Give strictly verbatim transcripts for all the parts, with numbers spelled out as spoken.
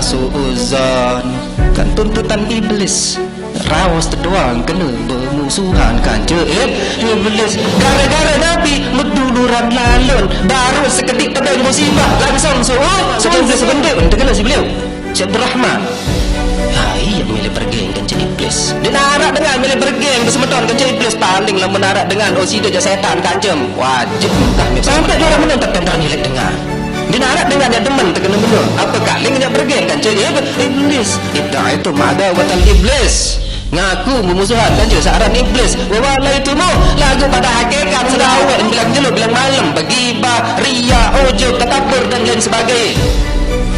Suuzon. Kan tuntutan iblis. Raos tedoang kena bemusuhan kanca ib-, iblis. Gara-gara napi meduluran lalon. Baru sekedik tebeng musibah langsung suuzon. Sebendik, sebendik pun terkena si beliau. Syekh Abdul Rahman. Hai, milih bergeng kanca iblis. Dia narak dengan milih bergeng ke semeton kanca iblis. Paling lah menarak dengan, oh, sida jak setan kancem. Wajib mudah. Sampai dia orang menonton tentang nilai dengan. Dia narak dengan dia demen terkena benda. Apa kali ngejak bergeng kanca ib-, iblis. Idda'itum adawatal iblis. Ngaku memusuhan kanca searan iblis. Wa walaitumu, lagu pada hakikat sedawet bilang jelo bilang malam, begibah, ria, ujub, takabur dan lain sebagainya.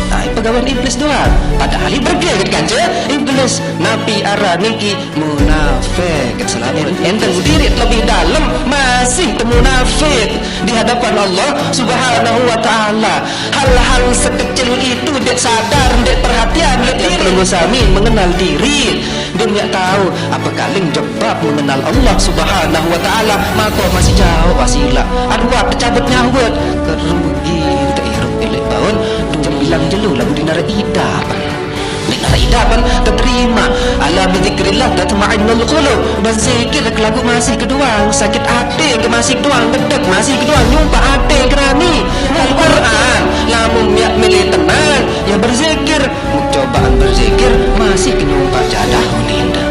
Nah, pegawai iblis doang. Padahal ia bergeng kanca iblis. Napi aran niki munafik. Selama enten diri lebih dalam masih munafik di hadapan Allah Subhanahu wa Ta'ala. Hal-hal sekecil itu dia sadar, dia perhatian, dia diri. Perlu sami mengenal diri. Dia nggak tahu apa kaling jebab mengenal Allah Subhanahu wa Ta'ala. Maka masih jauh wasila. Aduh, tercabut nyawa. Kerugi, tak irup ilik baun. Jembilang jelu lagu dinara ida. Nek ida pan terima. Ala bizikrillah tatma'innul qulub. Berzikir ke lagu masih keduang, sakit ati ke masih keduang, gedek masih keduang, nyumpah ati kerani. Al-Quran, lamun miak milih tenang, ya berzikir. Cobaan berzikir masih ke nyumpah jadah uninda.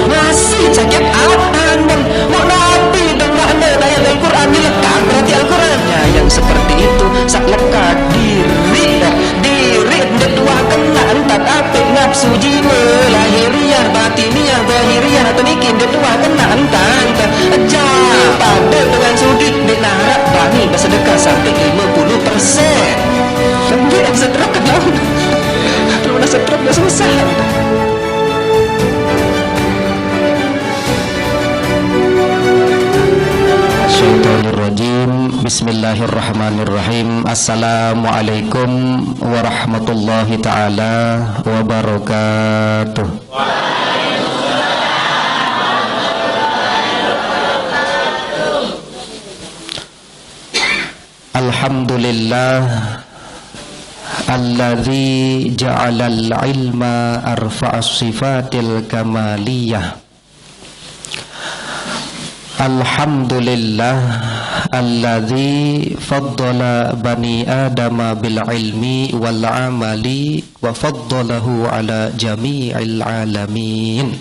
Masih sakit ati, andem. Mau nabi dan makna ayat Al-Quran dilekat berarti Al-Qurannya yang seperti itu. Sak lekat diri, diri ndeq tuah kena entat apik nafsu jiwa lahiriah, batiniah, zahiriah, atau niki ndeq tuah kena entat. Ejah pade dengan sugih ndeq narak bani bersedekah sampai lima puluh persen. Ndeq bisa terus ke daun. Kalau udah setruk udah susah. Syaitanirrajim. Bismillahirrahmanirrahim. Assalamualaikum warahmatullahi taala wabarakatuh. Alhamdulillah alladzi ja'alal ilma arfa'as sifatil kamaliyah. Alhamdulillah alladzi faddala bani adama bil ilmi wal amali wa faddalahu ala jami'il alamin.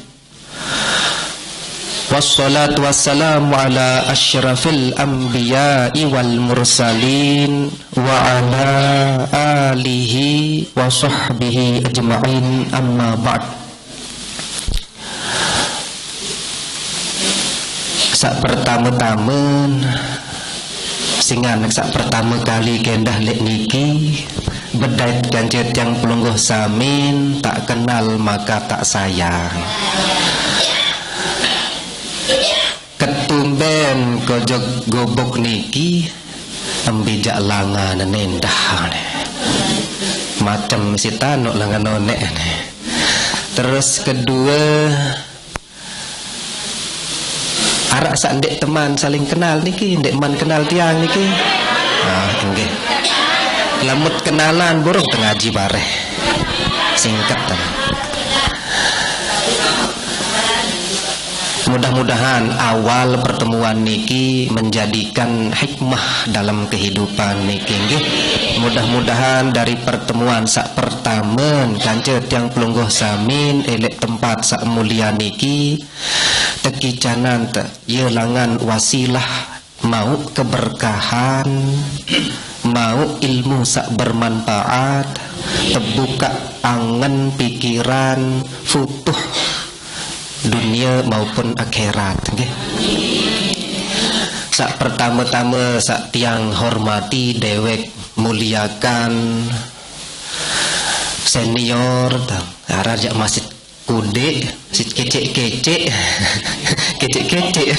Wassalatu wassalamu ala asyrafil anbiya'i wal mursalin wa ala alihi wa sahbihi ajma'in, amma ba'd. Sak pertama-tama, singan sak pertama kali kendah lek niki, bedait kanca tiang pelungguh samin, tak kenal maka tak sayang. Ketumben kojok gobok niki, embijak langa nenendah ne. Macem si tanuk lengan onek ne. Terus kedua, arak sak ndeq teman saling kenal niki, ndeq man kenal tiang niki. Ah, nggih. Lemut kenalan burung tengaji bareh. Singket. Mudah-mudahan awal pertemuan niki menjadikan hikmah dalam kehidupan niki, nggih. Mudah-mudahan dari pertemuan sak pertamen kanca tiang pelungguh samin elek tempat sak mulia niki, tekicanan te, ye langan wasilah mau keberkahan, mau ilmu sak bermanfaat, tebuka angen pikiran, futuh dunia maupun akhirat, nggih. Sak pertama-tama sak tiang hormati dewek muliakan senior, aran jak masih Kodeq, si kecek-kecek. Kecek-kecek.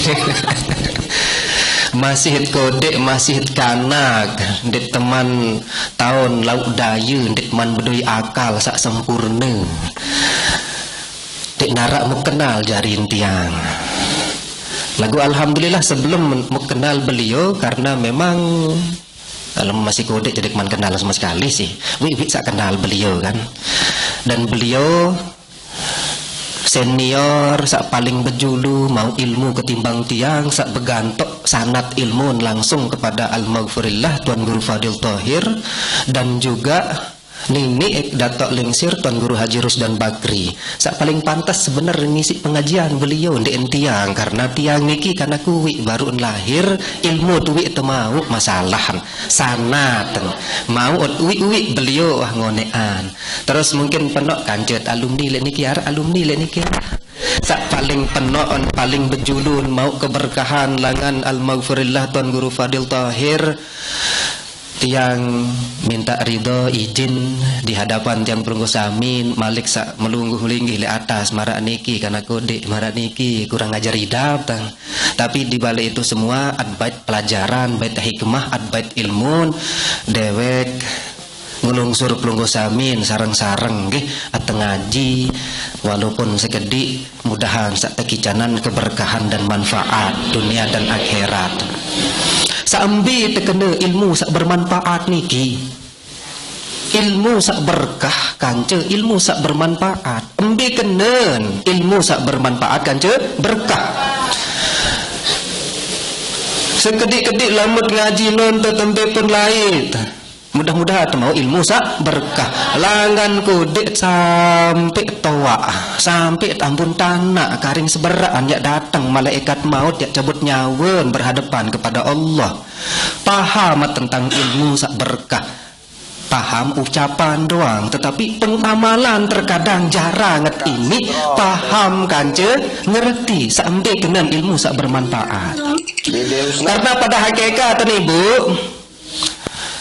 Masih kodeq, masih kanak. Ndeq teman taun lauk daye, ndeq man bedoi akal sak sempurne. Ndeq narak mukenal jarin tiang. Lagu alhamdulillah sebelum mukenal beliau karena memang Kalau masih kodeq jadi keman kenal sama sekali sih. Wi, wi sak kenal beliau kan. Dan beliau senior, sak paling bejulu mau ilmu ketimbang tiang, sak begantok sanat ilmu langsung kepada Al-Maghfurillah Tuan Guru Fadil Tahir, dan juga nini Datuk Lingsir Tuan Guru Haji Rusdan Bakri. Sak paling pantas sebener ngisi pengajian beliau ndeqen tiang, karena tiang niki karena kuwi baru lahir, ilmu tuwi temau masalah. Sanat. Mau uwi-uwi beliau wah ngonean. Terus mungkin penok kanjet alumni lek niki arek alumni lek niki. Sak paling penok, paling bejulun mau keberkahan langan Al-Maghfurillah Tuan Guru Fadil Tahir. Tiang minta ridho izin di hadapan tiang pelungguh sami, malik sak melungguh linggih lek atas, marak niki karena kodeq, marak niki kurang ajar idap tang. Tapi di balik itu semua, ad bait pelajaran, bait hikmah, ad bait ilmun, dewek ngelungsur pelungguh samin sareng-sareng nggih, ateng ngaji walaupun sekedik, mudahan sak tekicanan keberkahan dan manfaat dunia dan akhirat. Saembe tekene ilmu sak bermanfaat niki. Ilmu sak berkah kance ilmu sak bermanfaat. Embe kenen ilmu sak bermanfaat kance berkah. Sekedik-kedik lamut ngaji nuntut tembe pun lait. Mudah-mudahan temau ilmu sak berkah. Langan kodeq sampe toaq, sampe ampun tanak karing seberaan yak dateng malaikat maut yak cabut nyawen berhadapan kepada Allah. Paham tentang ilmu sak berkah. Paham ucapan doang, tetapi pengamalan terkadang jarang nget ini paham kance ngerti sampai dengan ilmu sak bermanfaat. Karena pada hakikat ini, Bu,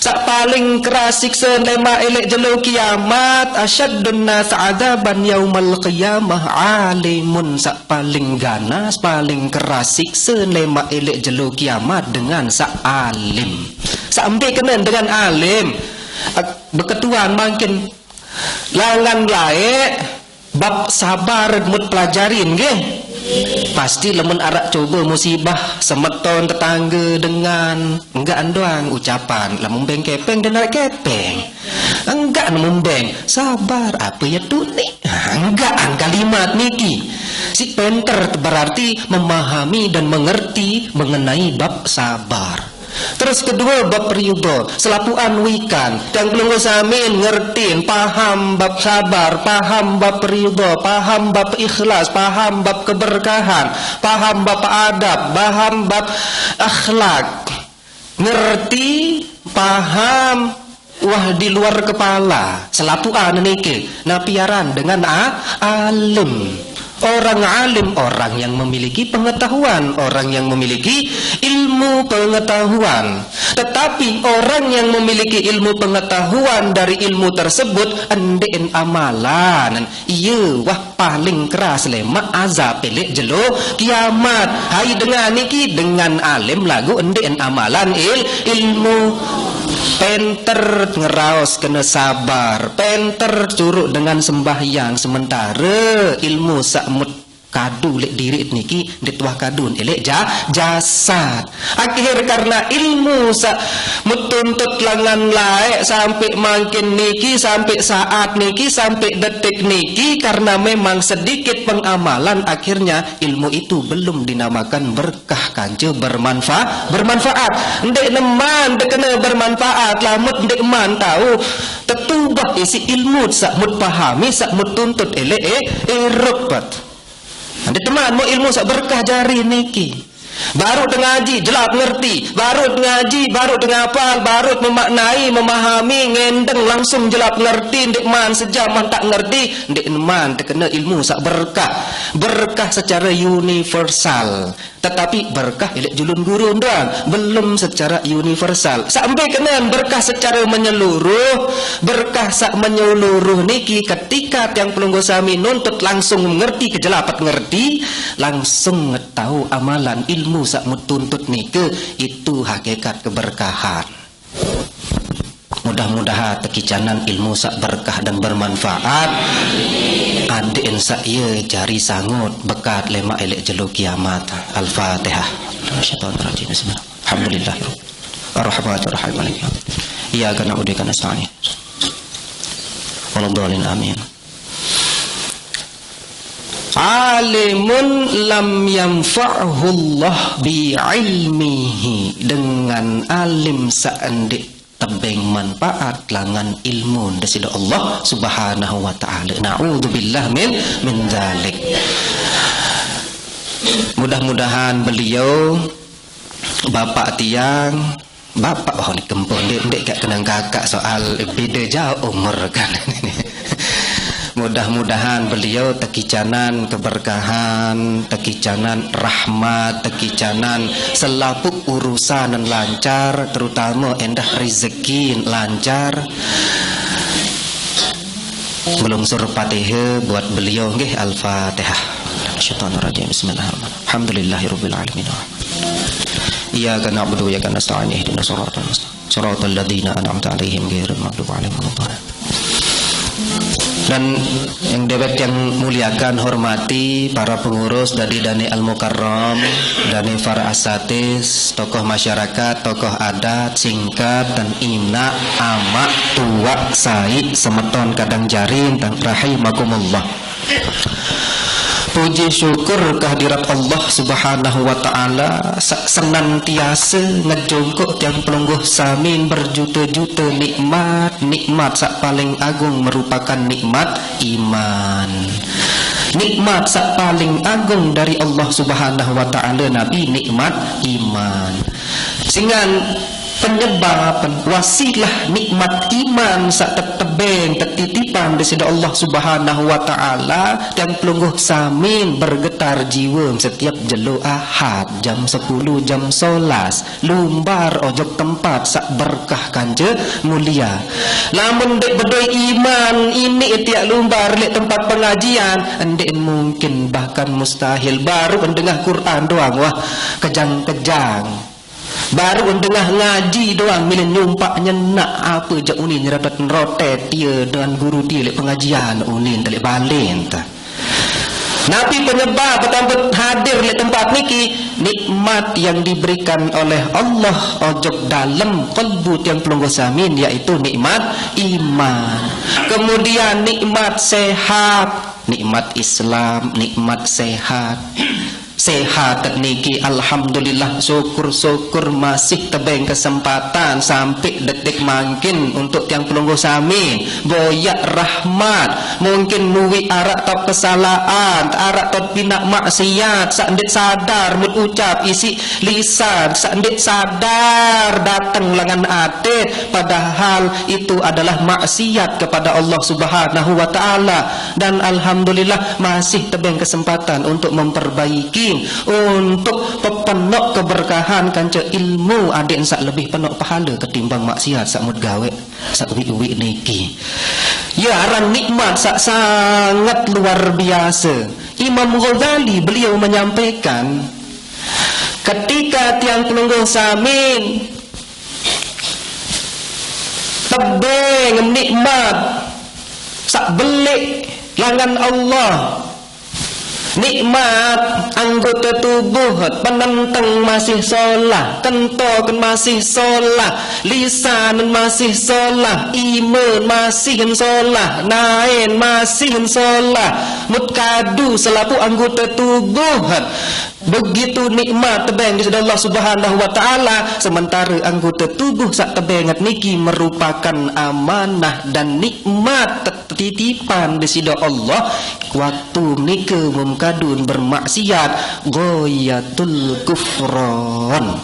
sak paling keras siksa lema elek jelo kiamat, asyaddun nas adaban yaumal qiyamah alimun. Sak paling ganas, paling keras siksa lema elek jelo kiamat dengan sak alim. Sampai kenen dengan alim. Ak-, beketuan mangkin langan laek bab sabar mut pelajarin nggih. Pasti lemun arak coba musibah semeton tetangga dengan enggak andoang ucapan lamun beng kepeng dan arak kepeng. Enggak nemu beng, sabar apa ya tu ni? Enggak an kalimat niki. Si penter berarti memahami dan mengerti mengenai bab sabar. Terus kedua bab ridho, selapuan wikan. Tiang pelungguh samin ngertin, paham bab sabar, paham bab ridho, paham bab ikhlas, paham bab keberkahan, paham bab adab, paham bab akhlak. Ngerti, paham, wah di luar kepala, selapuan niki. Nah, piaran dengan a-, alim. Orang alim, orang yang memiliki pengetahuan, orang yang memiliki ilmu pengetahuan. Tetapi orang yang memiliki ilmu pengetahuan dari ilmu tersebut, endeqen amalan. Iya, wah paling keras lemak azab elek jelo kiamat. Hai dengan niki, dengan alim lagu endeqen amalan il-, ilmu. Penter ngeraos kena sabar, penter curuk dengan sembahyang, sementara ilmu sak mut kadu lek dirit niki, ndeq tuah kadun elek ja-, jasad. Akhir karena ilmu sak mut tuntut langan laek sampai mangkin niki, sampai saat niki, sampai detik niki, karena memang sedikit pengamalan, akhirnya ilmu itu belum dinamakan berkah kance bermanfa-, bermanfaat. Ndeq neman tekena bermanfaat, lamut ndeq man tau tetubah isi ilmu sak mut pahami, sak mut tuntut elek, eh, erup pat. Ndeq teman mau ilmu sak berkah jari niki. Baru dengaji, jelap ngerti. Baru dengaji, baru dengapal, baru memaknai, memahami, ngendeng langsung jelap ngerti. Ndeq man sejam man tak ngerti. Ndeq man tekena ilmu sak berkah. Berkah secara universal. Tetapi berkah elek julun guru doang, belum secara universal. Sampai kenen berkah secara menyeluruh, berkah sak menyeluruh niki ketika tiang pelungguh sami nuntut langsung ngerti, kejelapat ngerti, langsung ngetau amalan ilmu sak mut tuntut nike, itu hakikat keberkahan. Mudah-mudahan tekicanan ilmu sak berkah dan bermanfaat. Andeqen sak iye jari sangut bekat lemak elek jelo kiamat. Al-Fatihah. Syaitanirrajim. Bismillah. Alhamdulillah. Ar-Rahmanir Rahim. Iyyaka na'budu wa iyyaka nasta'in. Waladdallin, amin. Alimun lam yanfa'hullah bi ilmihi, dengan alim saq ndeq tebeng manpaat langan ilmun Deside Allah Subhanahu wa Ta'ala. Na'udzubillah min, min dzalik. Mudah-mudahan beliau, bapak tiang, bapak, oh, ni kempoh, ndeq, ndeq kaq kenang kakak, soal beda jauh umur kan. Mudah-mudahan beliau tekicanan keberkahan, tekicanan rahmat, tekicanan selapuq urusan lancar, terutama endah rezeki lancar. Melungsur Fatihah buat beliau nggih, Al-Fatihah. Syaitanir rajim. Bismillahirrahmanirrahim. Alhamdulillahirabbil alamin. Iyyaka na'budu wa iyyaka nasta'in. Ihdinas siratal mustaqim. Siratal ladzina an'amta 'alaihim ghairil maghdubi 'alaihim waladdallin. Dan yang dewek yang muliakan, hormati para pengurus dari Dane Al Mukarram, Dane para asatis, tokoh masyarakat, tokoh adat, singkat dan inak, amaq, tuaq, sai, semeton kadang jari, dan rahimakumullah. Puji syukur kehadirat Allah Subhanahu wa Ta'ala, saq senantiase ngejongkok tiang pelungguh sami berjute-jute nikmat. Nikmat saq paling agung merupakan nikmat iman. Nikmat saq paling agung dari Allah Subhanahu wa Ta'ala, napi? Nikmat iman. Singgan penyebab, wasilah nikmat iman saq tetebeng, tetitipan Deside Allah Subhanahu wa Ta'ala, tiang pelungguh sami bergetar jiwa setiap jelo Ahad jam sepuluh, jam solas, lumbar ojok tempat saq berkah kance mulia. Lamun ndeq bedoe iman, iniq tiaq lumbar leq tempat pengajian, ndeq mungkin, bahkan mustahil. Baruq dengah Quran doang, wah, kejang-kejang. Baruq dengah ngaji doang, mele nyumpak nyenak, ape jaq unin, nyerepet nrotet tie dengan guru tie leq pengajian, unin te leq balen te. Napi penyebab betampe hadir leq tempat niki? Nikmat yang diberikan oleh Allah ojok dalem kalbu tiang pelungguh sami, yaitu nikmat iman. Kemudian nikmat sehat, nikmat Islam, nikmat sehat. Sehat niki, alhamdulillah, syukur-syukur masih tebeng kesempatan sampai detik mangkin untuk tiang pelungguh sami. Boyaq rahmat, mungkin muwi araq taoq kesalahan, araq taoq pinaq maksiat, saq ndeq sadar mut ucap isiq lisan, saq ndeq sadar dateng langan ate, padahal itu adalah maksiat kepada Allah Subhanahu wa Ta'ala. Dan alhamdulillah, masih tebeng kesempatan untuk memperbaiki, untuk pepenoq keberkahan kance ilmu, adeqn saq lebih penoq pahale ketimbang maksiat saq mut gaweq saq uwiq-uwiq niki. Ya, aran nikmat saq sangat luar biasa. Imam Ghazali, beliau menyampaikan, ketika tiang pelungguh sami tebeng nikmat saq beleq langan Allah, nikmat anggote tubuh, penenteng masih solah, kentoken masih solah, lisan masih solah, ime masih solah, naen masih solah, mut kadu selapuq anggote tubuh. Begitu nikmat tebeng Deside Allah Subhanahu wa Ta'ala, sementare anggote tubuh saq tebeng niki merupakan amanah dan nikmat titipan Deside Allah. Waktu nike mum kadun bermaksiat, ghayatul kufran.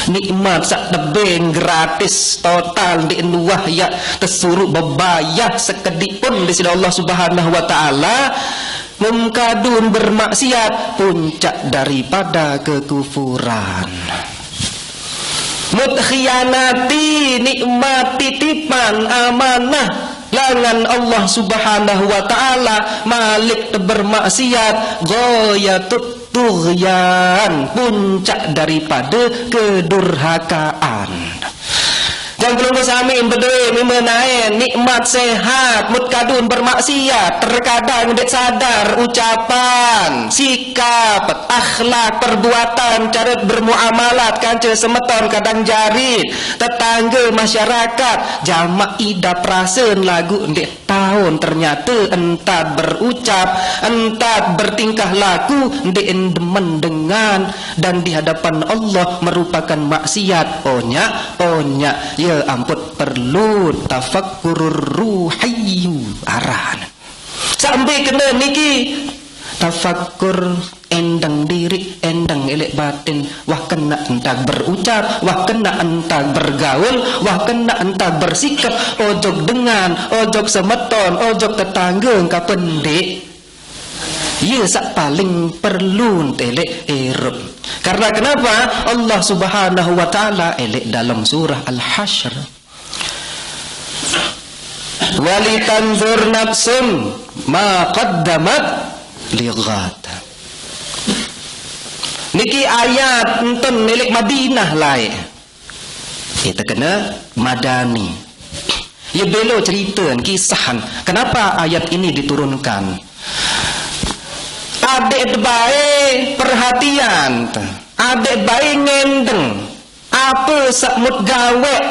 Nikmat saq tebeng gratis total, ndeq nuah yaq tesuruq bebayah sekediq pun Deside Allah Subhanahu wa Ta'ala. Mum kadun bermaksiat, puncak daripada kekufuran. Mut khianati nikmat titipan amanah langan Allah Subhanahu wa Ta'ala, malik te bermaksiat, ghayatut tughyan, puncak daripada kedurhakaan. Jang pelungguh sami bedoe mime naen nikmat sehat, mut kadun bermaksiat, terkadang ndeq sadar ucapan, sikap, akhlak, perbuatan, care bermuamalat kance semeton kadang jari, tetangge, masyarakat, jamaq idap rasen laguq ndeq taun ternyate entat berucap, entat bertingkah laku ndeq demen dengan, dan di hadapan Allah merupakan maksiat. Onyaq, onyaq, ye ampun perlu tafakkurur ruhi aran. Sampai kene niki tafakkur endeng diriq, endeng eleq batin, wah kene entat berucap, wah kene entat bergaul, wah kene entat bersikap, ojok dengan, ojok semeton, ojok tetangge, engka pendiq. Ye saq paling perlu enteleq irup. Karena kenapa? Allah Subhanahu wa Ta'ala eleq dalam surah Al-Hasyr, "Walitanzur nafsum ma qaddamat lighad." Niki ayat enten milik Madinah laeq. Ite kene madani. Ye belo ceriten, kisahan, kenapa ayat ini diturunkan. Adeq bae perhatian, adeq bae ngendeng. Ape saq mut gaweq?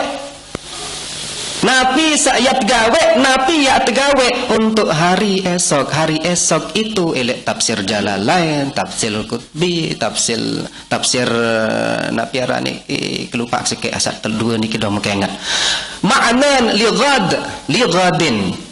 Napi saq yat gaweq? Napi yaq tegaweq untuk hari esok? Hari esok itu eleq tafsir Jalalain, tafsir Qutbi, tafsir, tafsir, eh, napi arane, eh, kelupaq sekeq asaq tel due niki dong mekenget. Maknan lighad, lighadin.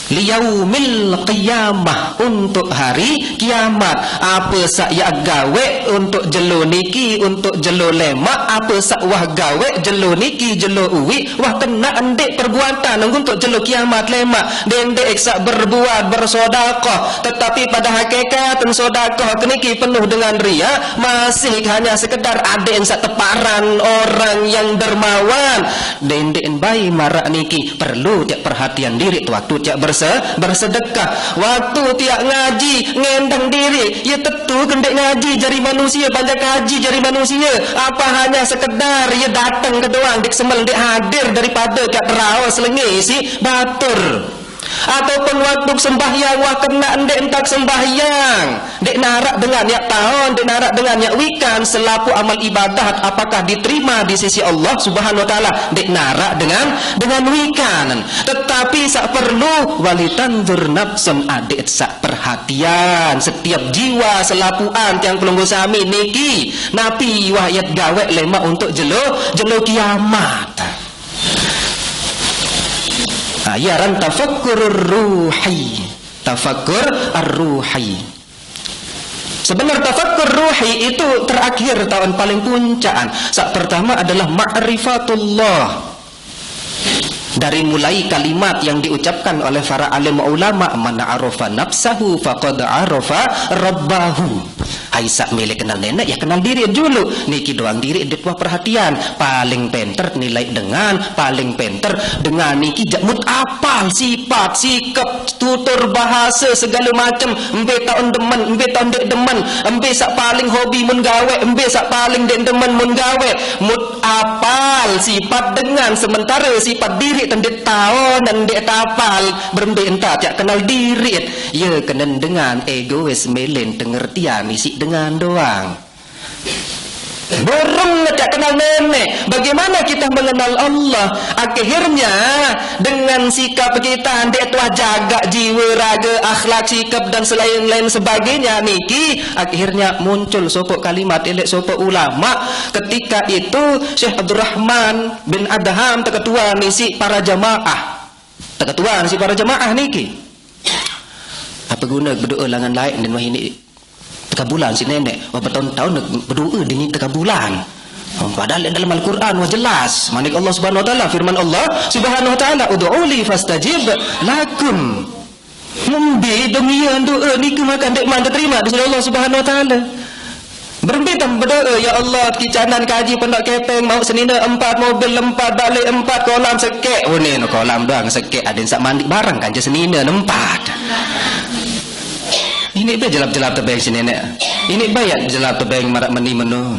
Liyaumil qiyamah, untuk hari kiamat. Ape saq yaq gaweq untuk jelo niki, untuk jelo lemaq, ape saq wah gaweq jelo niki, jelo uiq, wah kene ndeq perbuatan untuk jelo kiamat lemaq. Ndeq-ndeq saq berbuat bersodakoh, tetapi pada hakikat sodakoh keniki penuh dengan riya, masih hanya sekedar adeq saq teparan orang yang dermawan. Ndeq-ndeq bae maraq niki perlu tiaq perhatian diriq waktu tiaq berse-, bersedekah. Waktu tiaq ngaji, ngendeng diriq, ye tetu ke ndeq ngaji jari manusie, panjak kaji jari manusie. Apa hanya sekedar ye dateng ke doang, ndeq semel, ndeq hadir daripada gaq raos lenge isiq batur. Ataupun waktu sembahyang, wah kene ndeq entat sembahyang. Ndeq naraq dengan yaq taon, ndeq naraq dengan yaq wikan, selapuq amal ibadah apakah diterima di sisi Allah Subhanahu wa Ta'ala? Ndeq naraq dengan, dengan wikan. Tetapi saq perlu, walitanzur nafsun, adeq saq perhatian, setiap jiwa, selapuqan tiang pelungguh sami niki, napi wah yat gaweq lemaq untuk jelo, jelo kiamat. Ah, ye aran tafakkur ruhi. Tafakkur ar-ruhi. Sebenar tafakkur ruhi itu terakhir taun paling puncaan. Saq pertama adalah ma'rifatullah. Dari mulai kalimat yang diucapkan oleh para alim ulama, "Man arafa nafsahu faqad arafa rabbahu." Hai saq mele kenal neneq, ya kenal diriq julu. Niki doang diriq ndeq wah perhatian. Paling penter nilai dengan, paling penter dengan niki jaq mut apal sipat, sikep, tutur bahase, segale macem. Mbe taun demen, mbe taun ndeq demen, mbe saq paling hobi mun gaweq, mbe saq paling ndeq demen mun gaweq. Mut apal sipat dengan, sementare sipat diriq tendet taun ndeq tapal, berembe entat yaq kenal diriq. Ye kenen dengan egois, melen tengertian isiq dengan doang. Burung ngecak kenal neneq. Bagaimana kita mengenal Allah? Akhirnya, dengan sikap kita ndeq tuah jagaq jiwe, rage, akhlak, sikap, dan selain-lain sebagainya niki, akhirnya muncul sopoq kalimat eleq sopoq ulama. Ketika itu, Syekh Abdurrahman bin Adham teketuan isiq para jamaah. Teketuan isiq para jamaah niki. Ape gune bedoe langan laeq ndeqn wah iniq tekabulan siq neneq? Wah betaun-taun bedoe dini tekabulan. Padahal leq dalem Al-Qur'an wah jelas. Manik Allah Subhanahu wa Ta'ala, firman Allah Subhanahu wa Ta'ala, "Ud'uli fastajib lakum." Mbe dong ie doe nike maka ndeqman teterimaq di side Allah Subhanahu wa Ta'ala. Berembe tem bedoe, "Ya Allah, kicanan kaji pondok kepeng, mauq senine empat, mobil empat, bale empat, kolam sekeq." Une no kolam doang sekeq, adeqn saq mandiq bareng kance senine empat. Iniq be jelap-jelap tebeng siq neneq. Iniq be yaq jelap tebeng maraq meni meno.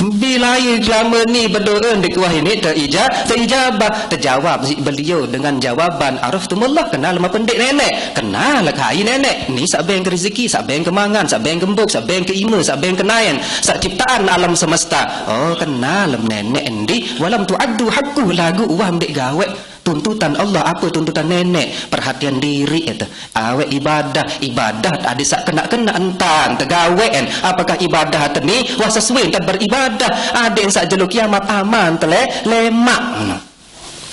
Bilai selama ni berdoa ndeq wah ini teija-, teijabah, tejawab siq beliau dengan jawaban, "Araftumullah, kenal ma pendeq neneq?" "Kenal, hai neneq. Ni saq beng ke rezeki, saq beng ke mangan, saq beng ke mbok, saq beng ke ime, saq beng ke naen, saq ciptaan alam semesta." "Oh, kenal ma neneq endi, walam tu'addu haqqu, laguq wah ndeq gaweq tuntutan Allah, ape tuntutan neneq, perhatian diriq," ete. Aweq ibadah, ibadah adeq saq kenaq-kenaq entan tegaweqn. Apakah ibadah teni wah sesuai entan beribadah? Adeq saq jelo kiamat aman tele-, lemaq.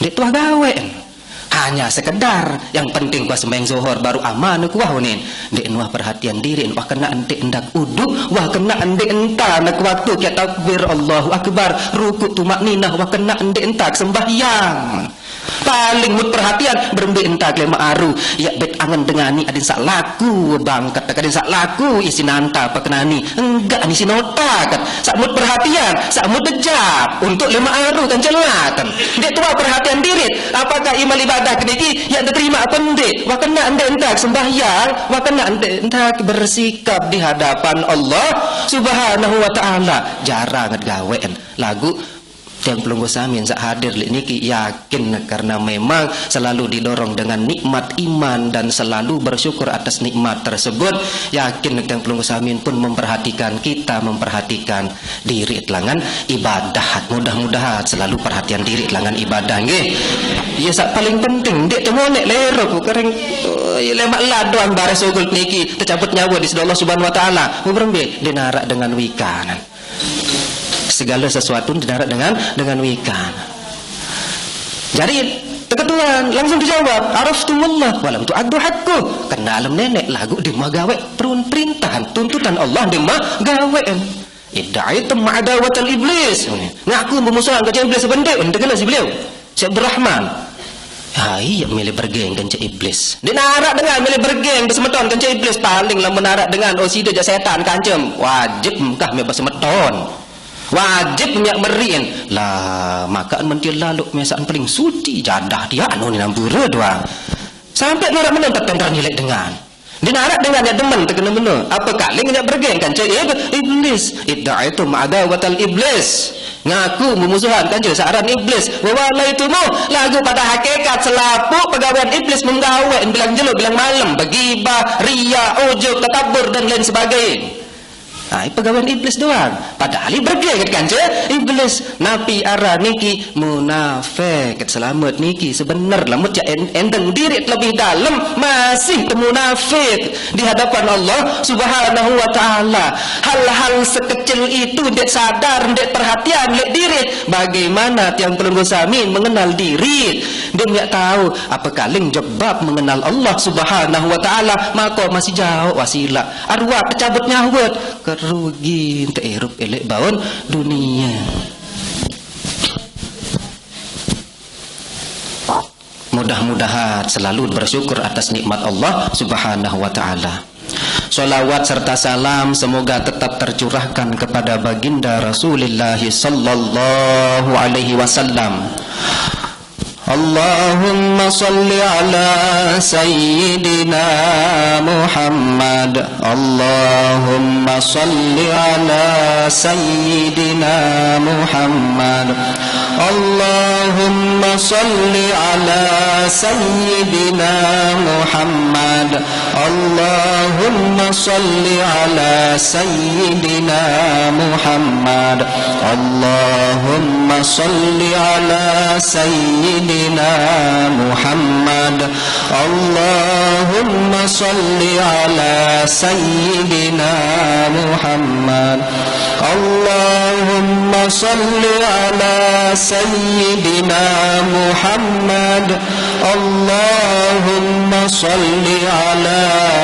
Ndeq tuah gaweqn. Hanya sekedar, yang penting kuah sembahyang Zohor baru aman kuah unin. Ndeq nuah perhatian diriq, wah kenaq ndeq entak uduk, wah kenaq ndeq entan ke waktu kiaq takbir Allahu Akbar, rukuk tumakninah, wah kenaq ndeq entak sembahyang. Paling mut perhatian, berembe entak lemaq aru. Yaq bet angen dengani adin saq laku bangket, adin saq laku isin anta pekenani. Enggaq ni sin otak. Saq mut perhatian, saq mut tejap untuk lemaq aru kan jelas. Ndeq tuah perhatian diriq. Apakah imal ibadah keniki yaq diterima ape ndeq? Wah kenaq ndeq entak sembahyang, wah kenaq ndeq entak bersikap di hadapan Allah Subhanahu wa Ta'ala. Jarang gaweqn. Laguq tiang pelungguh sami saq hadir leq niki yakin, karena memang selalu didorong dengan nikmat iman dan selalu bersyukur atas nikmat tersebut. Yakin tiang pelungguh sami pun memperhatikan, kita memperhatikan diriq telangan ibadah. Mudah-mudahan selalu perhatian diriq telangan ibadah, nggih. Iya, saq paling penting, ndeq temoneq lero, kering, oh, iya, lemaq lad doang bareh sugul niki, tecabut nyawe di side Allah Subhanahu wa Ta'ala. Mubrembe, ndeq naraq dengan wikan. Segala sesuatu ndeq naraq dengan, dengan wikan. Jari, teketuan, langsung dijawab, "Araftumullah, walam tu'addu haqqu." Kenal ma neneq, laguq ndeq mah gaweq perun-, perintahan, tuntutan Allah ndeq mah gaweqn. "Idda'aitum adawatal iblis." Ngaku bemusuhan kance iblis, sebendeq, ndeq kene si beliau. Syekh Abdul Rahman. "Hai, mele bergeng kance iblis." Ndeq naraq dengan mele bergeng besemeton kance iblis, paling lamun naraq dengan, "Oh, side jaq setan kancem." Wajib engkah mele besemeton. Wajib miaq meriqn. Lah, makan mentil laluq mesaqn paling suci, jadah tiaq anu ni nampure doang. Sampai naraq menen tetendran ileq dengan. Ndeq naraq dengan yaq demen tekene mene. Ape kaling yaq bergeng kance ib-, iblis. "Idda'aitum adawatal iblis." Ngaku memusuhan kance saq aran iblis. "Wa walaitumuh." Laguq pade hakikat selapuq pegawean iblis menggaweq bilang jelo, bilang malem. Begibah, riya, ujub, takabur, dan lain sebagainya. Nah, pegawean iblis doang. Padahal ie bergeng kance iblis. Napi aran niki? Munafik. Selamet niki sebener, lamun jaq en-, endeng diriq lebih dalem, masih temunafik di hadapan Allah Subhanahu wa Ta'ala. Hal-hal sekecil itu ndeq sadar, ndeq perhatian leq diriq. Bagaimana tiang pelungguh sami mengenal diriq? Ndeq miaq tao, ape kaling jebab mengenal Allah Subhanahu wa Ta'ala, mako masih jaoq wasilah. Arwah kecabut nyawet, kerugi ente irup ileq baun dunie. Mudah-mudahan selalu bersyukur atas nikmat Allah Subhanahu wa Ta'ala. Salawat serta salam semoga tetap tercurahkan kepada Baginda Rasulillah sallallahu alaihi wasallam. اللهم صل على سيدنا محمد. اللهم صل على سيدنا محمد. اللهم صل على سيدنا محمد. اللهم صل على سيدنا محمد. اللهم صل على سيدنا محمد. اللهم صل على سيدنا محمد. اللهم صل على سيدنا محمد. اللهم صل على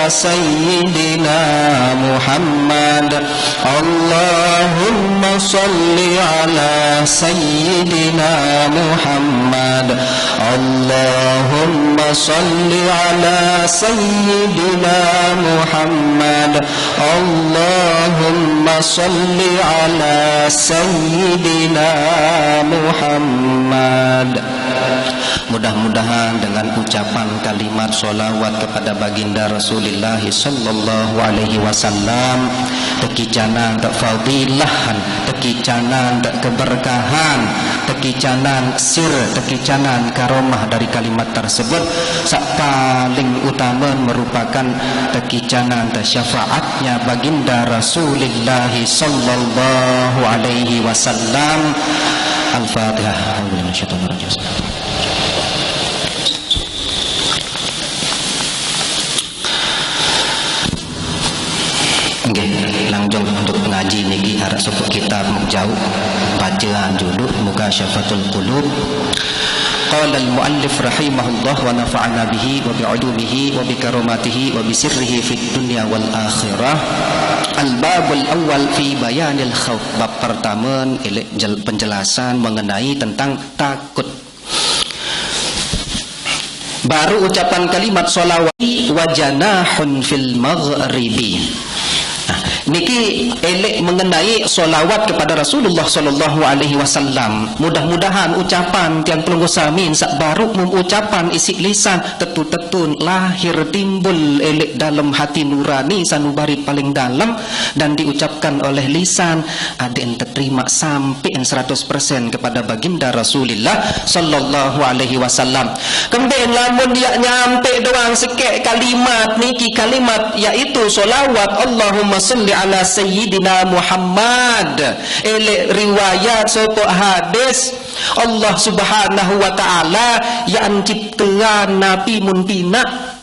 سيدنا محمد. اللهم صل على سيدنا محمد. اللهم صل على سيدنا محمد. اللهم صل على سيدنا محمد. Mudah-mudahan dengan ucapan kalimat sholawat kepada baginda Rasulullah sallallahu alaihi wasallam, tekicanan tak fadilahan, tekicanan tak keberkahan, tekicanan sir, tekicanan karomah dari kalimat tersebut, sak paling utama merupakan tekicanan tak syafaatnya baginda Rasulullah sallallahu alaihi wasallam. Al-Fatihah. Nggih, lanjut untuk ngaji niki arep sebut kitab jauh, bacaan judul Mukasyafatul Qulub. Qala al-muallif rahimahullah wa nafa'ana bihi wa bi ulumihi wa bi karamatihi wa bi sirrihi fid dunya wal akhirah. Al-babul awal fi bayanil khauf. Bab pertama, elek jel-, penjelasan mengenai tentang takut. Baru ucapan kalimat sholawat wa janahun fil maghribi. Nah, niki elek mengenai sholawat kepada Rasulullah sallallahu alaihi wasallam. Mudah-mudahan ucapan tiang pelungguh sami sak baru mem ucapan isi lisan tetu-tetu lahir timbul elek dalam hati nurani sanubari paling dalam dan diucapkan oleh lisan aden terima sampai seratus persen kepada baginda Rasulullah sallallahu alaihi wasallam. Kemben lamun dia nyampe doang sekek kalimat niki, kalimat yaitu solawat Allahumma salli ala sayyidina Muhammad. Elek riwayat sopok hadis, Allah Subhanahu wa Ta'ala yang ciptaan Nabi mun pinak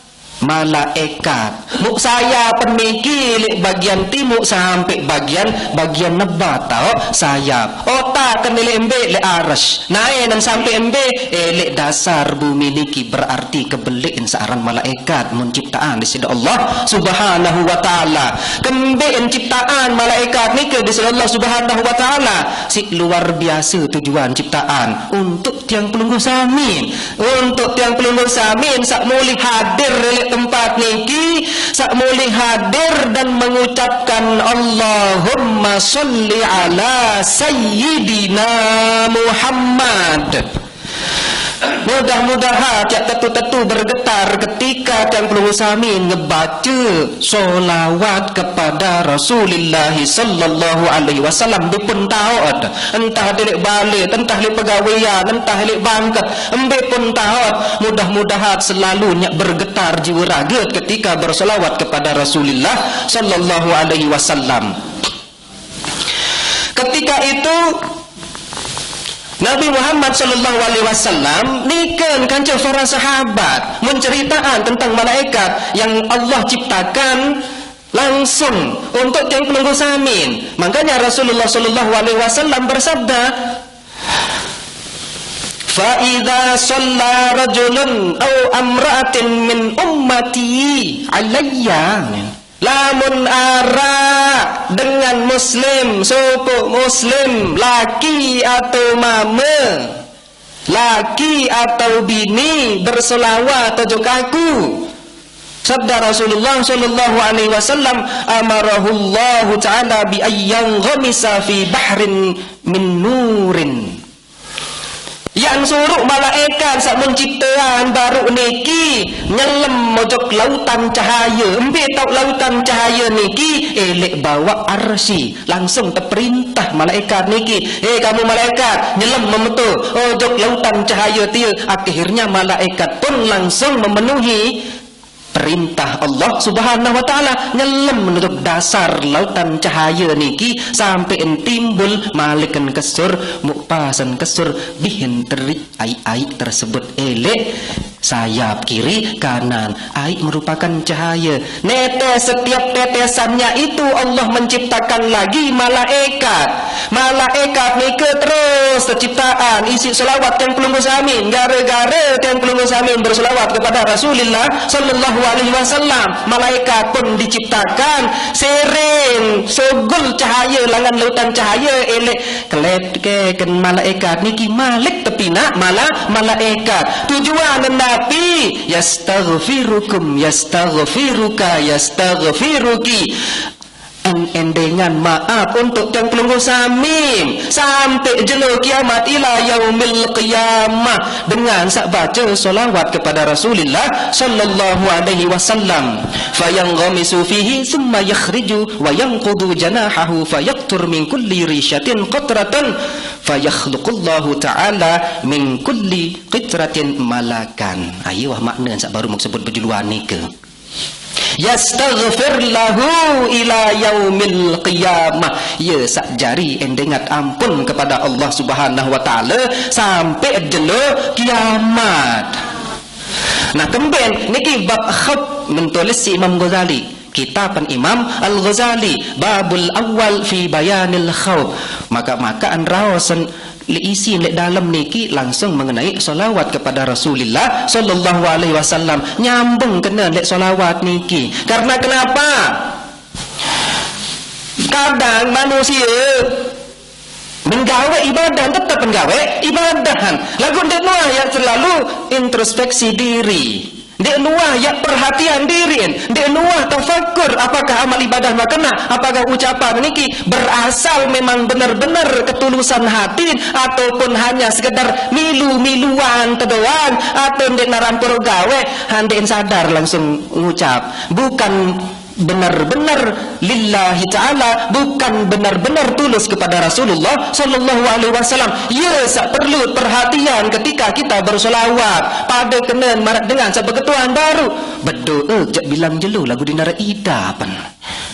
malaikat. Muk sayap niki lek bagian timuk sampai bagian, bagian nebat tau sayap. Otak kan lek embe lek aras. Nae nan sampai embe, eh, lek dasar bumi niki berarti kebeliin searan malaikat menciptaan di sida Allah Subhanahu wa Ta'ala. Kembe ciptaan malaikat niki di sida Allah Subhanahu wa Ta'ala. Si luar biasa tujuan ciptaan untuk tiang pelungguh sami. Untuk tiang pelungguh sami sak mulih hadir di tempat niki, sak mulih hadir dan mengucapkan Allahumma salli ala sayyidina Muhammad. Mudah-mudahan tiap tetu-tetu bergetar ketika tiang pelungguh sami ngebaca solawat kepada Rasulullah sallallahu alaihi wasallam di pun taat. Entah delik balik, entah delik pegawaian, entah delik bangket, embe pun taat. Mudah-mudahan selalu nyak bergetar jiwa raga ketika bersolawat kepada Rasulullah sallallahu alaihi wasallam. Ketika itu Nabi Muhammad sallallahu alaihi wasallam niken kanca para sahabat menceritaan tentang malaikat yang Allah ciptakan langsung untuk tiang pelungguh samin. Makanya Rasulullah sallallahu alaihi wasallam bersabda, "Fa idza shalla rajulun aw amra'atin min ummati alayya." Lamun ara dengan muslim, suku muslim, laki atau mama, laki atau bini bersolawat ojok aku. Sabda Rasulullah sallallahu alaihi wasallam, "Amarahullahu ta'ala bi ayyan ghamisa fi bahrin min nurin." Yang suruh malaikat sak menciptaan baru niki nyelem ojok lautan cahaya. Embe tau lautan cahaya niki, elek bawa arsi. Langsung terperintah malaikat niki, "Hei kamu malaikat, nyelem memetu ojok lautan cahaya tia." Akhirnya malaikat pun langsung memenuhi perintah Allah Subhanahu wa Ta'ala, nyelem menutup dasar lautan cahaya niki sampai timbul malikan kesur, mukpasan kesur, bihin terik ai-ai tersebut elek sayap kiri kanan. Ai merupakan cahaya. Netes, setiap tetesannya itu Allah menciptakan lagi malaikat. Malaikat nika terus terciptaan isi selawat tiang pelungguh samin. Gara-gara tiang pelungguh samin berselawat kepada Rasulullah sallallahu alaihi wasallam, malaikat pun diciptakan. Sering sogol cahaya langan lautan cahaya elek kelet ke ken malaikat niki malik tepinak malah malaikat. Tujuan Nabi, "Yastaghfirukum, yastaghfiruka, yastaghfiruki." Endengan maaf untuk tiang pelungguh samim sampai jelo kiamat ila yaumil qiyamah dengan saq baca solawat kepada Rasulillah sallallahu alaihi wasallam. Fayanghamisu fihi summa yakhriju wa yanqudu janahahu fayaqtur min kulli risyatin qatratan fayakhluqullahu ta'ala min kulli qitratin malakan. Ayo wah makna saq baru muk sebut bejuluan nike. Yastaghfir lahu ila yaumil qiyamah. Ye saq jari endengat ampun kepada Allah Subhanahu wa taala sampai jelo kiamat. Nah, kemben niki bab khauf mentulis si Imam Ghazali. Kitab Imam Al-Ghazali, babul awal fi bayanil khauf. Maka-maka anraosen leq isi leq dalem niki langsung mengenai solawat kepada Rasulillah sallallahu alaihi wasallam. Nyambung kene leq solawat niki. Karena kenapa? Kadang manusia menggawe ibadah, tetep menggawe ibadahan. Lagu ndeq nuah ya selalu introspeksi diri. Ndeq nuah ya perhatian diriin, ndeq nuah tafakkur apakah amal ibadah makena, apakah ucapan niki berasal memang bener-bener ketulusan hatin ataupun hanya sekedar milu-miluan tedoang atau ndeq naran poro gawe, ndeq sadar langsung ngucap. Bukan bener-bener lillahi ta'ala, bukan bener-bener tulus kepada Rasulullah sallallahu alaihi wasallam. Ye saq perlu perhatian ketika kita bersolawat. Pada kenen maraq dengan saq beketuan baru. Bedoe jaq bilang jelo lagu dinare idapen.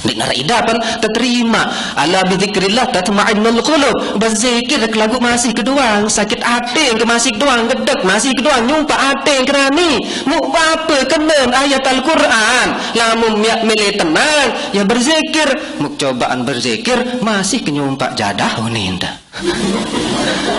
Dinare idapen teterima. Ala bidzikrillah tatmainnul qulub. Berzikir lagu masih kedoang sakit ate, ke masih kedoang gedek, masih kedoang nyumpak ate kerani. Muk apa kenen ayat Al-Quran? Lamun miaq mele tenang, ya berzikir. Muk cobaan berzikir, masih kenyumpak jadah uninda.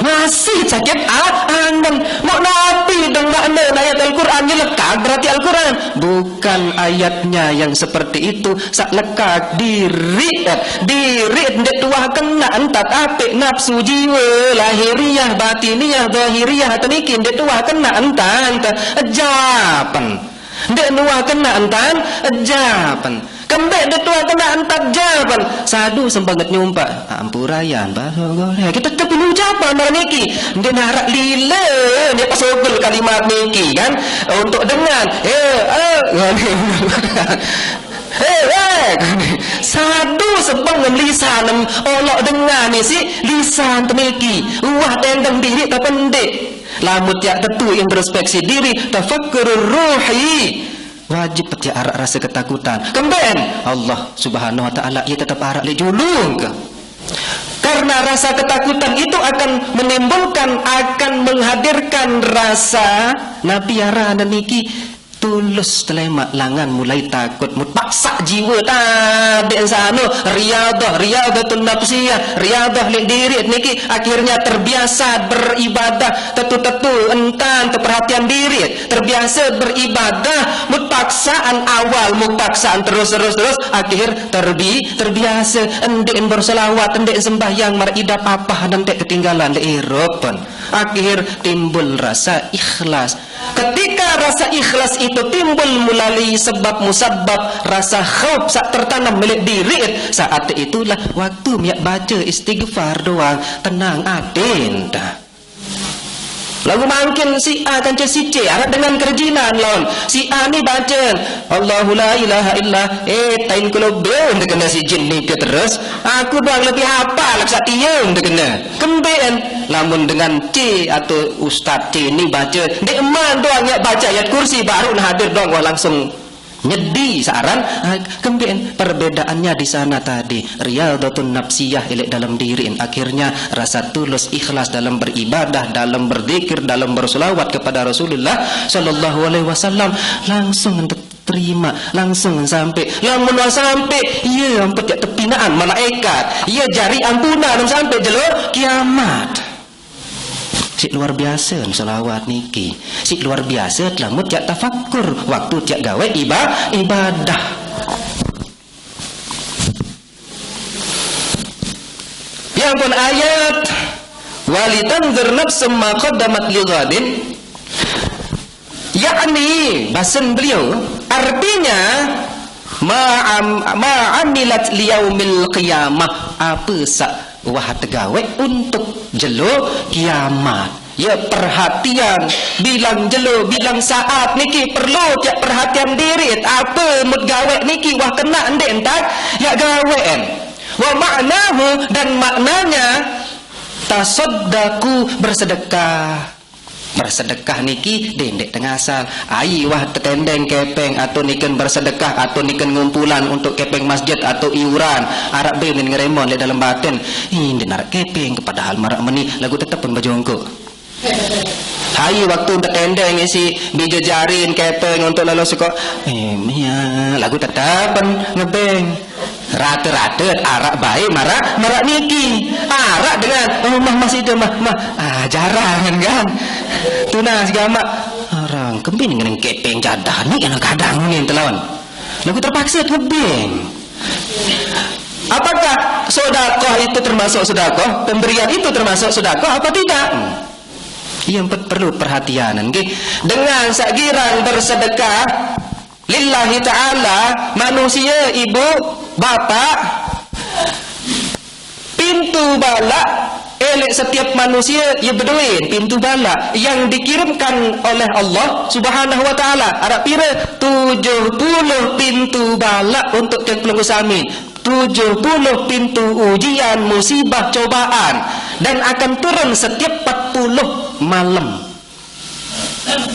Masih sakit a-, angen. Muk napi dong makna ayat Al-Quran ni lekak berarti Al-Quran? Bukan ayatnya yang seperti itu. Saq lekak diri, diri ndeq tuah kena entat apik nafsu jiwa lahiriah, batiniah, zahiriah teniki ndeq tuah kena entat japen. Ndeq nuah kena entan japen. Kembeq ndeq tuah kena entan japen. Sadu sembenget nyumpak. Ampurayan, baso golek. Kita tetep ucapan maraq niki. Ndeq naraq lile, ndeq pasogel kalimat niki kan. Untuk dengan, eh, eh, eh, eh. Sadu sebengem lisan, olok dengan isi lisan teniki. Wah tendeng diri tapendik. Lamun tiaq tetu introspeksi diri, tafakkurur ruhi. Wajib tiaq araq rase ketakutan. Kemben Allah Subhanahu wa Ta'ala, ie tetep araq leq julung ke. Karena rasa ketakutan itu akan menimbulkan, akan menghadirkan rasa napi aran niki tulus telemaq langan mulai takut mut paksa jiwa tadi sano riadah, riadatun nafsiyah, riadah leq diri niki akhirnya terbiasa beribadah tetu-tetu entan teperhatian diri. Terbiasa beribadah, mut paksaan awal, mut paksaan terus, terus, terus, akhir terbi-, terbiasa, ndeq berselawat, ndeq sembahyang, maraq idap apah, ndeq ketinggalan, ndeq irup pun. Akhir timbul rasa ikhlas. Ketika rasa ikhlas itu timbul mulai sebab musabab rasa khauf saq tertanam leq diri, saat itulah waktu miaq baca istighfar doang, tenang atin dah. Lagu mangkin si A kance si C, araq dengan kerjinan laun. Si A ni bace, "Allahu la ilaha illa," eh, tain kelo beo ndeq kene si jin nike terus. Aku doang lebih hapal, saq tie ndeq kene. Kembeqen, lamun dengan C atau Ustaz C ni bace, ndeq man doang ya bace ayat kursi, baru nah hadir doang, wah, langsung nyedi searan, ah, kembeqen perbedaannya di sana tadi. Riadatun nafsiyah ileq dalem diriqn. Akhirnya rasa tulus ikhlas dalem beribadah, dalem berzikir, dalem berselawat kepada Rasulullah sallallahu alaihi wasallam langsung terima, langsung sampai. Lamun wah sampai, ie ampet jaq tepinaqan malaikat. Ie jari ampunan sampai jelo kiamat. Siq luar biase selawat niki. Siq luar biase lamun tiaq tafakkur waktu tiaq gawe iba-, ibadah. Yang pun ayat, "Walitanzur nafsum ma qaddamat lighadin." Yakni, basen beliau, artinya, Ma am-, ma amilat liyaumil qiyamah. Apa saq wah tegaweq untuk jelo kiamat. Ya, perhatian bilang jelo, bilang saat niki perlu tiap perhatian diri. Apa mut gaweq niki wah kena ndeq entan ya gaweqen. Wa ma'nahu, dan maknanya, tasaddaqu, bersedekah. Bersedekah niki dendeq tengasal. Ai wah tetendeng kepeng atau niken bersedekah atau niken ngumpulan untuk kepeng masjid atau iuran. Araq be ngeremon leq dalem baten. Ih, ndeq naraq kepeng, padahal maraq meni laguq tetep pun bejongkok. Hai waktu tetendeng isi bije jarin kepeng untuk lalo seko. Eh, iya, laguq tetep pun ngebeng. Rate-rate araq bae maraq, maraq niki. Araq dengan, "Oh, mah, masih ada, mah, mah." Ah, jarang kan? Tunas gamaq. Arang kembin ngeneng kepeng jadah ni kena kadang ni telawan. Lagu terpaksa ngebeng. Apakah sedekah itu termasuk sedekah? Pemberian itu termasuk sedekah apa tidak? Yang perlu perhatian, nggih. Dengan saq girang bersedekah lillahi ta'ala, manusia, ibu, bapak, pintu balak, eh, leq setiap manusia, ye bedoe pintu balak yang dikirimkan oleh Allah Subhanahu wa Ta'ala. Araq pire? Tujuh puluh pintu balak untuk tiang pelungguh sami. Tujuh puluh pintu ujian, musibah, cobaan, dan akan turun setiap empat puluh malam.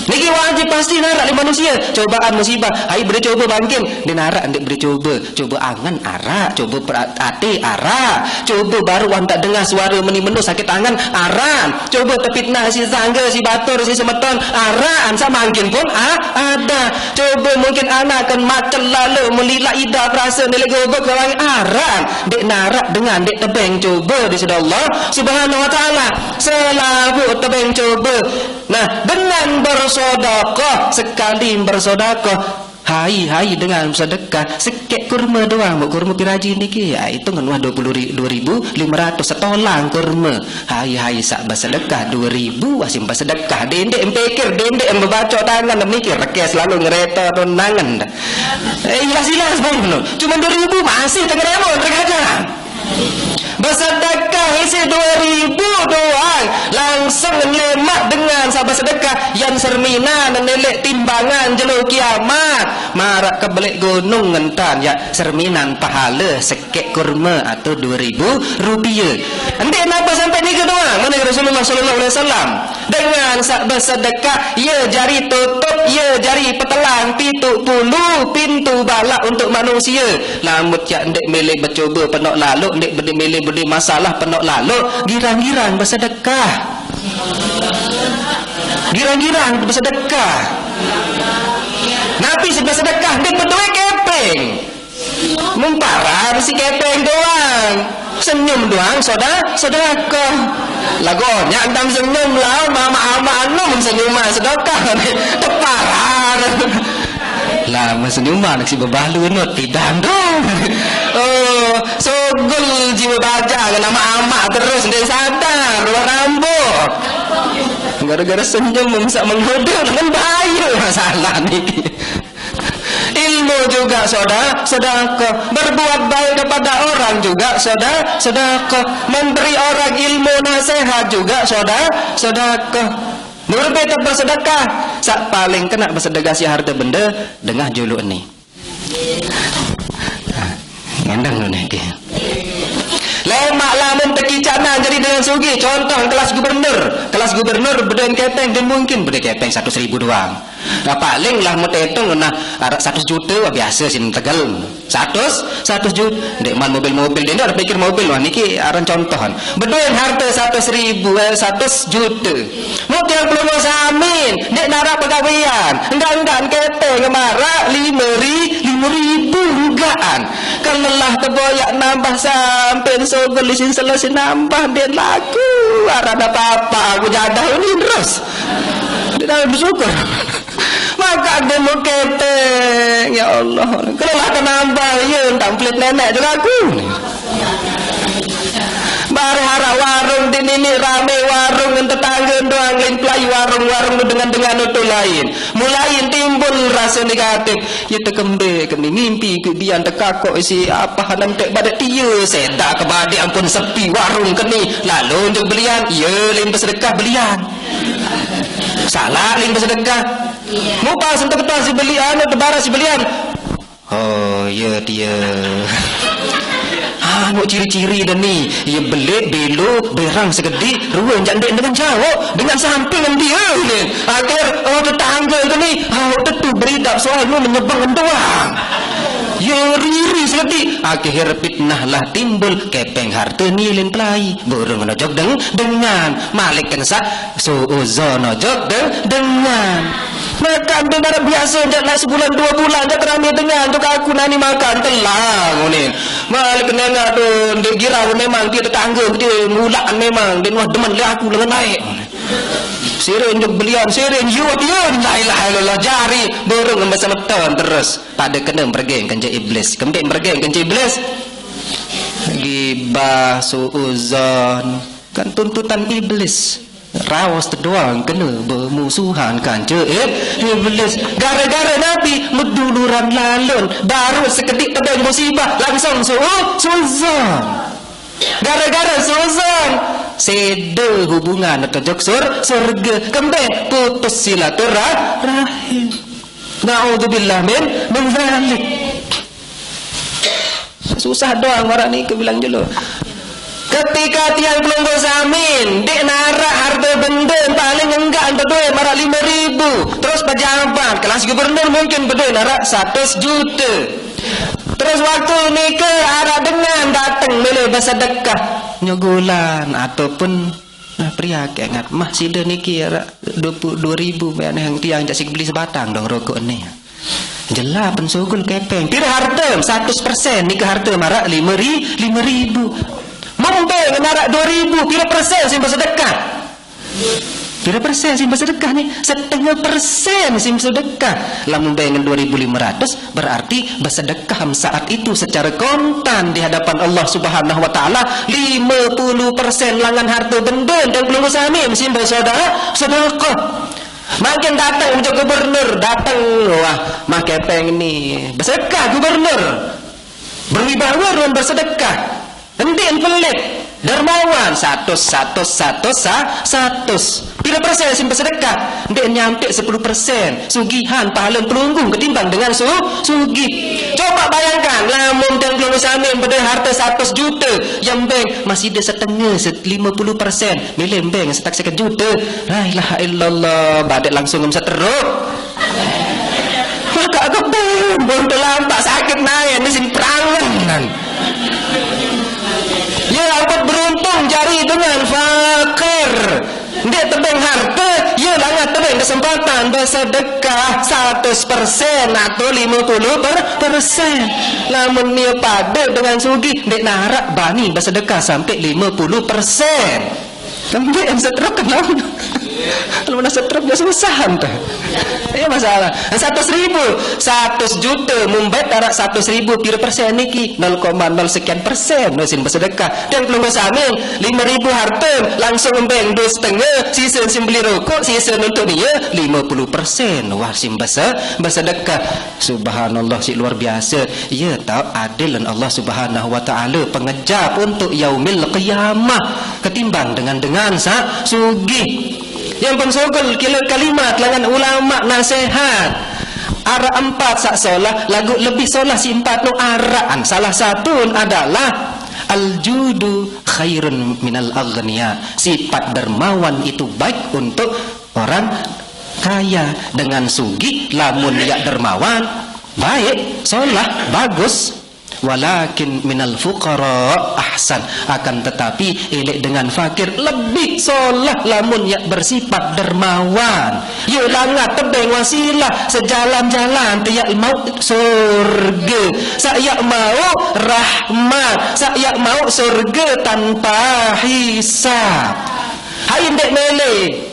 Niki wajib pasti naraq leq manusia. Cobaan, musibah. Hai, bede coba bangkin. Ndeq naraq, ndeq bede coba. Coba angen araq, coba per-, ate araq. Coba baruq wah ndeq dengah suare meni meno sakit angen araq. Coba tepitnah si tetangge, si batur, si semeton araq. Saq mangkin pun a-, ada. Coba mungkin anak kan macel lalo melilaq ida perase nilai gobek kawan araq. Ndeq naraq dengan ndeq tebeng coba di side Allah Subhanahu wa Ta'ala. Selapuq tebeng coba. Nah, dengan bersedekah, sekali bersedekah, hai, hai, dengan sedekah, sekeq kurma doang, mbok kurma piraji niki, ya, itu ngenuah dua puluh ri-, dua ribu lima ratus setolang kurma. Hai, hai, saq bersedekah dua ribu, asing bersedekah, dendeq mpikir, dendeq mbebaco tangan, mikir, rekes lalu ngereta tonangan. Eh, ilas-ilas baru. Cuma dua ribu masih tengeremon, terkadang. Besedekah isi dua ribu doang, langsung lemaq dengan saq besedekah, yan serminan neleq timbangan jelo kiamat. Maraq kebeleq gunung ngentan, ya, serminan pahale sekeq kurma atau dua ribu rupiah. Ndeq napa sampai nike doang, meneh Rasulullah sallallahu alaihi wasallam. Dengan saq besedekah, ye jari tutup, ye jari petelang pitu puluh pintu balak untuk manusia. Lamun tiaq ndeq mele becoba penoq laloq, ndeq bede mele bede masalah penoq laloq, girang-girang besedekah. Girang-girang besedekah. Napi sih besedekah? Ndeq bedoe kepeng. Mumparan si kepeng doang. Senyum doang, soda, sedekah. Lagu nyak entam senyum lawan mama ama anu senyuman sedekah. Teparan. Lah, senyuman si bebalu nut pidan dong. Oh, sogel jiwa baja nama ama terus ndeq sadar, luar rambut. Gara-gara senyum memesak menggoda dengan bayu masalah nih. Ilmu juga soda-, sedekah. Berbuat baik kepada orang juga soda-, sedekah. Memberi orang ilmu nasihat juga soda-, sedekah. Nur tetep bersedekah. Saq paling kena bersedekah si harta benda, dengah juluq ni. Ngendeng lu nih, dia. Lemaq lamun tekicanan jadi dengan sugih, contoh kelas gubernur. Kelas gubernur bedoen kepeng, dan mungkin bede kepeng seratus ribu doang. Nah, paling lah mau tetung, nah, araq seratus juta, wah, biasa sih tegel. Seratus, seratus juta. Ndeq man mobil-mobil, dia ndeq pikir mobil, wah, niki aran contohan. Bedoen harta seratus ribu, eh, seratus juta. Mau tiang pelungguh samin, ndeq naraq pegawean. Enggak-enggak kepeng maraq lima ri-, lima ribu rugaan. Kelelah teboyak nambah sampean sogel isin selesai nambah ndeq laku. Aran apa-apa aku jadah ni terus. Dia dah bersyukur. Maka dia mau kepeng, ya Allah. Kelelah nambah, ya, entah pelit nenek juga aku. Bareh araq warung di Nini rame warung ngan tetangga doang lain pelai warung-warung tu dengan-dengan tu lain. Mulai timbul rasa negatif. Ya tekembe keni mimpi ke bian tekakok isi apa hanan tek badak tia seda ke badak ampun sepi warung keni. Lalu untuk belian, ya lain bersedekah belian. Salah lain bersedekah. Muka sentuh ketua si belian, tebara si belian. Oh, ya dia. Anu ciri-ciri dah ni. Ya belik, belo, berang segedi, ruang jandik dengan jauh, dengan samping dia ni. Akhir, oh tetangga tu ni, oh tetu beridap soal lu menyebang doang. Ya riri segedi. Akhir fitnah lah timbul, kepeng harta ni lain pelai. Burung nojok deng, dengan. Malik kensak, suuzon nojok deng, dengan. Makan tu dah biasa je nak sebulan dua bulan je terami dengan tu aku nani makan telang ni. Malik kena tu dia girau memang dia tetangga dia mulaan memang dia nuah demen le aku lengan naik. Sirin juk belian sirin yut yun la ilaha illallah jari burung masa meton terus pada kena mergeng kenje iblis kembik mergeng kenje iblis gibah suuzon kan tuntutan iblis. Raos tedoang kena bermusuhan kanca eh, iblis. Gara-gara Nabi meduluran lalun, baru sekedik tebeng musibah langsung su suuzon. Gara-gara suuzon, sede hubungan tojok sur surga, kembe putus silaturahim. Naudzubillah min min zalik. Susah doang orang ni kebilang dulu. Ketika tiang pelungguh samin, dek narak harta benda paling enggak ento duit marak lima ribu. Terus pejabat, kelas gubernur mungkin beduit narak seratus juta. Terus waktu nikah arak dengan datang milih bersedekah nyogulan ataupun nah pria kengat mah sida niki arak dua puluh dua ribu bayar yang tiang jak sik beli sebatang dong rokok ni. Jelah pensugul kepeng. Pira harta? Seratus persen nika harta marak lima ri, lima ribu. Membeng marak dua ribu. Pira persen sing bersedekah? Pira persen sing bersedekah ni? Setengah persen sing bersedekah. Lah membeng dua ribu lima ratus berarti bersedekah saat itu secara kontan di hadapan Allah Subhanahu wa taala lima puluh persen langan harta benda dan pelunggu sami sing bersedekah. Makin datang untuk gubernur, datang wah mah kepeng ni. Bersedekah gubernur. Berwibawa ruang bersedekah. Endi pelit. Dermawan seratus, seratus, seratus, seratus. Pira persen sing bersedekah? Endi nyampe sepuluh persen. Sugihan pahala pelunggung ketimbang dengan su sugih. Coba bayangkan, lamun dan pelunggung sami beda harta seratus juta, yang bank masih ada setengah, lima puluh persen. Milih bank setak sekejuta. La ilaha illallah, badak langsung ngem seteruk. Maka aku pun terlambat sakit naik ni sini perangan. Ya, aku beruntung jari dengan fakir. Dia tebeng harta, ya langat tebeng kesempatan bersedekah seratus persen atau lima puluh persen. Lamun dia pada dengan sugi, dia narak bani bersedekah sampai lima puluh persen. Kan dia yang setruk kan lawan. Kalau mana setruk dia susah entah. Iya masalah. Seratus ribu, seratus juta mumbet darat seratus ribu pira persen niki nol koma nol sekian persen nusin bersedekah. Dan pelunggu samin lima ribu harta langsung embeng dua setengah, sisa sim beli rokok, sisa untuk dia lima puluh persen wah sim berse bersedekah. Subhanallah si luar biasa. Ya tau adil dan Allah Subhanahu wa taala pengejar untuk yaumil qiyamah ketimbang dengan dengan sa sugih. Yang pun sugul kila kalimat langan ulama nasihat. Arak empat sak solah lagu lebih solah si empat no araan salah satu adalah al-judu khairun minal aghnia. Sifat dermawan itu baik untuk orang kaya dengan sugih lamun ya dermawan baik solah bagus. Walakin minal fuqara ahsan, akan tetapi elek dengan fakir lebih solah lamun yak bersifat dermawan. Yuk langat tebeng wasilah sejalan-jalan tiyak mau surga. Sayak mau rahmat, sayak mau surga tanpa hisab. Hai ndek mele.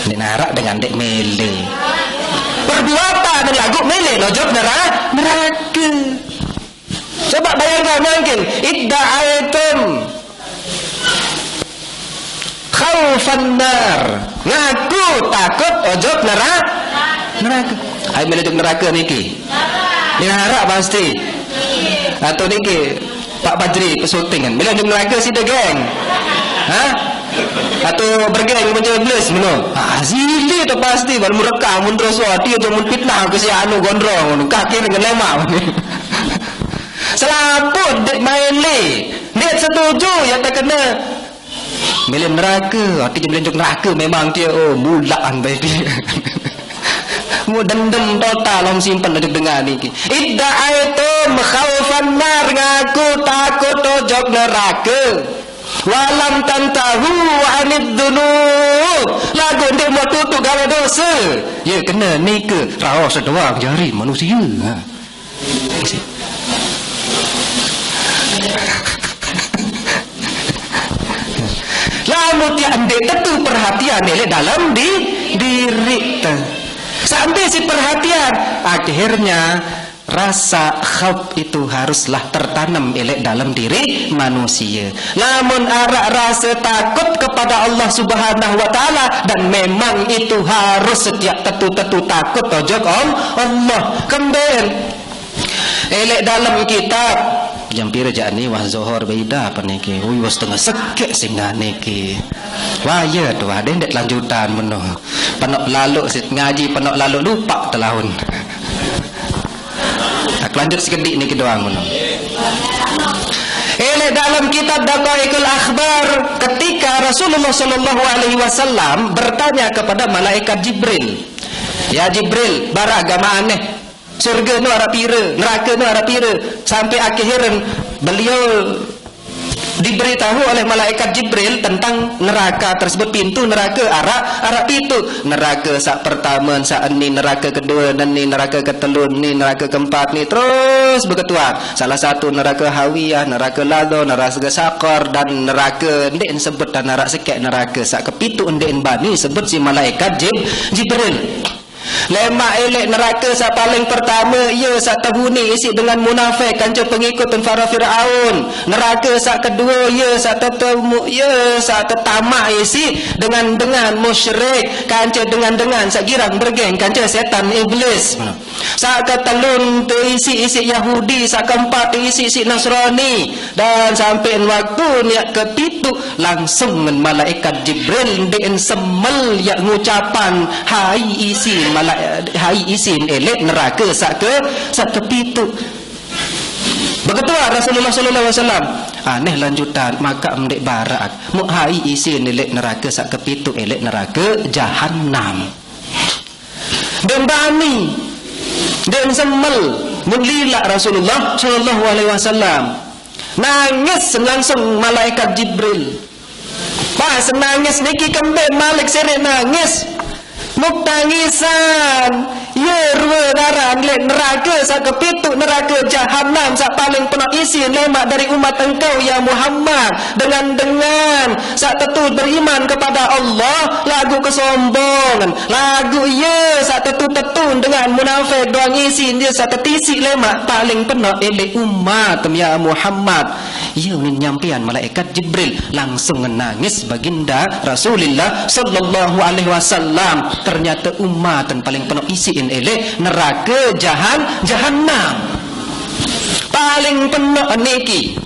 Ndek narak dengan ndek mele. Perbuatan lagu mele nojok neraka. Coba bayangkan mungkin idda aitum khaufan nar. Ngaku takut ojok nera-, neraka. Ai mele ojok neraka niki. Diharap pasti. Atau niki Pak Badri pesutingan. Mele ojok neraka sida geng. Ha? Atau bergeng macam iblis meno. Ah, sila tu pasti baru mereka mun terus wati atau mun fitnah ke si anu gondrong kaki dengan lemak. Selaput dek main le. Dek setuju ya terkena Mele neraka, ati je mele ojok neraka memang dia, oh, mulaan bae dia. Mu dendam total om simpen ojok dengar niki. Idda aitum khaufan nar, ngaku takut ojok neraka. Walam tantahu anid dzunub. Lagu ndak mau tutup gawe dosa. Ya kena nika raos doang jari manusia. Ha. Lamun tiak ndeq tetu perhatian elek dalam di, diri te. Sampai si perhatian, akhirnya rasa khauf itu haruslah tertanam elek dalam diri manusia. Lamun arak rasa takut kepada Allah Subhanahu wa Ta'ala, dan memang itu harus setiap tetu-tetu takut ojok Om-, Allah. Kemben Elek dalem kitab. Jam pire jaq ni? Wah, Zohor beda apa niki? Ui, wah, setengah sekek singgah niki. Wah, iya tuh, ada ndeq lanjutan meno. Penok lalu sit ngaji, penok lalu lupa telaun. Tak lanjut sekediq niki doang meno. Elek dalem kitab Daqaiqul Akhbar, ketika Rasulullah sallallahu alaihi wasallam bertanya kepada malaikat Jibril, "Ya Jibril, bara agama aneh?" Surga nu araq pire, neraka nu araq pire, sampai akhiran beliau diberitahu oleh malaikat Jibril tentang neraka tersebut, pintu neraka araq, araq pitu. Neraka saq pertame, saq eni, neraka kedue, neni, neraka ketelu, ni, neraka keempat, ni, terus beketuan. Salah satu neraka Hawiyah, neraka Ladho, neraka Saqar, dan neraka ndeqn sebut dan araq sekeq neraka saq kepitu ndeqn bani sebut si malaikat Jib-, Jibril. Lemaq elek nerake saq paling pertame, ie saq tehuni isiq dengan munafik kance pengikut tentara Firaun. Nerake saq kedue, ie saq tetemu, ie saq tetamaq isiq dengan-dengan musyrik kance dengan-dengan saq girang bergeng kance setan iblis. Saq ketelun teisiq isiq Yahudi, saq keempat teisiq isiq Nasrani, dan sampein waktu niat kepituq langsung ngen malaikat Jibril ndeqn semel yaq ngucapan, "Hai isin mala-, hai isin elek nerake saq ke, saq kepituq." Beketuan Rasulullah sallallahu alaihi wasallam, "Aneh lanjutan, maka mndeq baraq. Muq hai isin elek nerake saq kepituq elek nerake jahannam." Ndeqn bani, ndeqn semel, mun lilaq Rasulullah sallallahu alaihi wasallam. Nangis langsung malaikat Jibril. Pas nangis niki kembeq malik sere nangis. Muq tangisan, ye rue ngaran leq nerake saq kepituq nerake jahannam saq paling penoq isin lemaq dari umat engkau, ya Muhammad, dengan-dengan saq tetu beriman kepada Allah, laguq kesombongan, laguq ye saq tetu-tetu dengan munafik doang isin ye saq tetisiq lemaq paling penoq eleq umat, ya Muhammad. Ye unin nyampean malaikat Jibril langsung nangis baginda Rasulillah sallallahu alaihi wasallam. Ternyate umat paling penoq isiqin eleq nerake jahan-, jahannam. Paling penoq niki.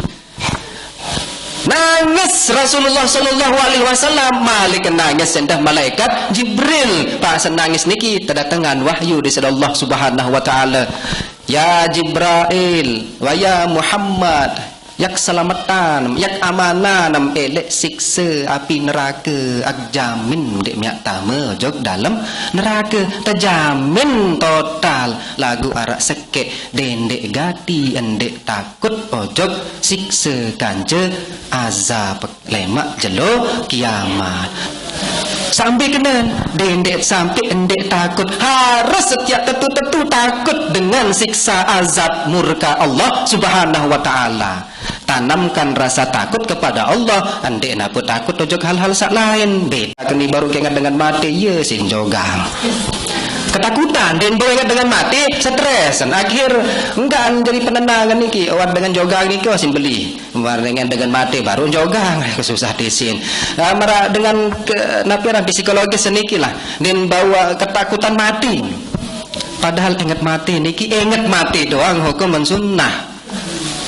Nangis Rasulullah sallallahu alaihi wasallam, malik nangis endah malaikat Jibril. Pas nangis niki, tedatengan wahyu daripada Allah Subhanahu wa Ta'ala. Ya Jibril, wa ya Muhammad, yak selametan, yak amanan, eleq sikse api nerake, aq jamin ndeq miaq tame ojok dalem nerake, tejamin total, laguq araq sekeq, dendeq gati, ndeq tak kut ojok sikse kance azab lemaq jelo kiamat. Sampai kenen, dendeq sampai ndeq takut. Harus setiap tetu-tetu takut dengan siksa azab murka Allah Subhanahu wa Ta'ala. Tanamkan rasa takut kepada Allah, ndeq nape takut ojok hal-hal saq lain. Beda keni baru keinget dengan mate, ye sin jogang. Ketakutan, dan baru ingat dengan mati, stres. Akhir enggak jadi penenangan niki, awak dengan jogang niki, wah, sin beli. Baru ingat dengan mati, baru jogang, susah disin. Ah, mara dengan ke, napi aran psikologis niki lah, dan bawa ketakutan mati. Padahal ingat mati niki, ingat mati doang hukum sunnah.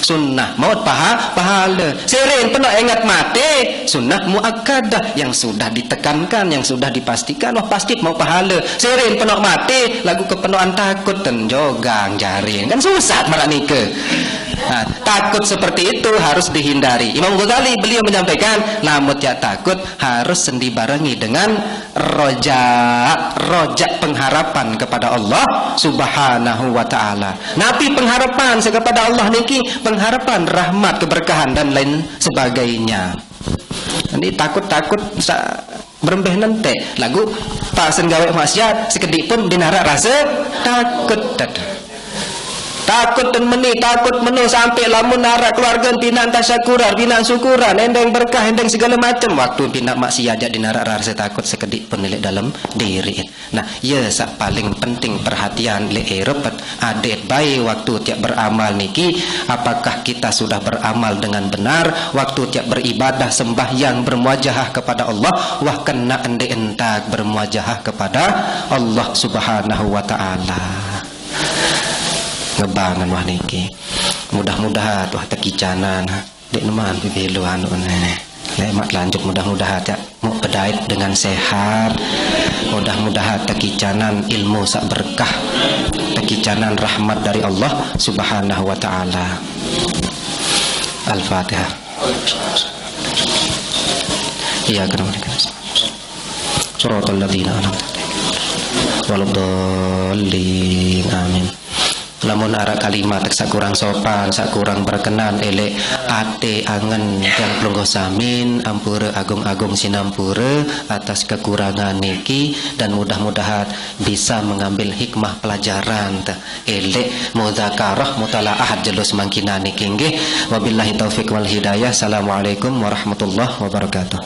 Sunnah, maut paha, pahala. Sirin peno ingat mati, sunnah muakkadah yang sudah ditekankan, yang sudah dipastikan, wah, pasti maut pahala. Sirin peno mati, lagu kepenoan takut dan jogang jarin. Kan susah mara nike. Nah, takut seperti itu harus dihindari. Imam Ghazali beliau menyampaikan, lamun ya takut harus sendi barengi dengan roja, roja pengharapan kepada Allah Subhanahu wa Ta'ala. Napi pengharapan kepada Allah niki? Pengharapan rahmat, keberkahan, dan lain sebagainya. Ini takut-takut sa berembeh nente. Lagu pasen gawe maksiat, sekedik pun binarak rasa takut. Takut dan meni, takut menu sampai lamun arak keluarga pinak tasyakuran, pinak syukuran, endeng berkah, endeng segala macam. Waktu pinak maksiat, jadi narak rasa takut sekedik pun leq dalam diri. Nah, ya, sak paling penting perhatian leq irep adeq bae waktu tiap beramal niki, apakah kita sudah beramal dengan benar? Waktu tiap beribadah, sembahyang, bermuajahah kepada Allah, wah, kena endeq entak bermuajahah kepada Allah Subhanahu wa Ta'ala. Ngebangen wah niki. Mudah-mudahan wah tekicanan. Dek neman pipilu anu ne. Leq mak lanjut, mudah-mudahan ya mau pedait dengan sehat. Mudah-mudahan tekicanan ilmu sak berkah. Tekicanan rahmat dari Allah Subhanahu wa Ta'ala. Al-Fatihah. Iya, kenapa? Siratal ladzina an'amta 'alaihim waladdallin. Amin. Lamun araq kalimat sak kurang sopan, sak kurang berkenan, eleq ate angen tiang pelungguh samin, ampure agung-agung sinampure atas kekurangan niki, dan mudah-mudahan bisa mengambil hikmah pelajaran te, eleq mudzakarah mutalaah jelo semangkinan niki nggih. Wabillahi taufik wal hidayah. Assalamualaikum warahmatullahi wabarakatuh.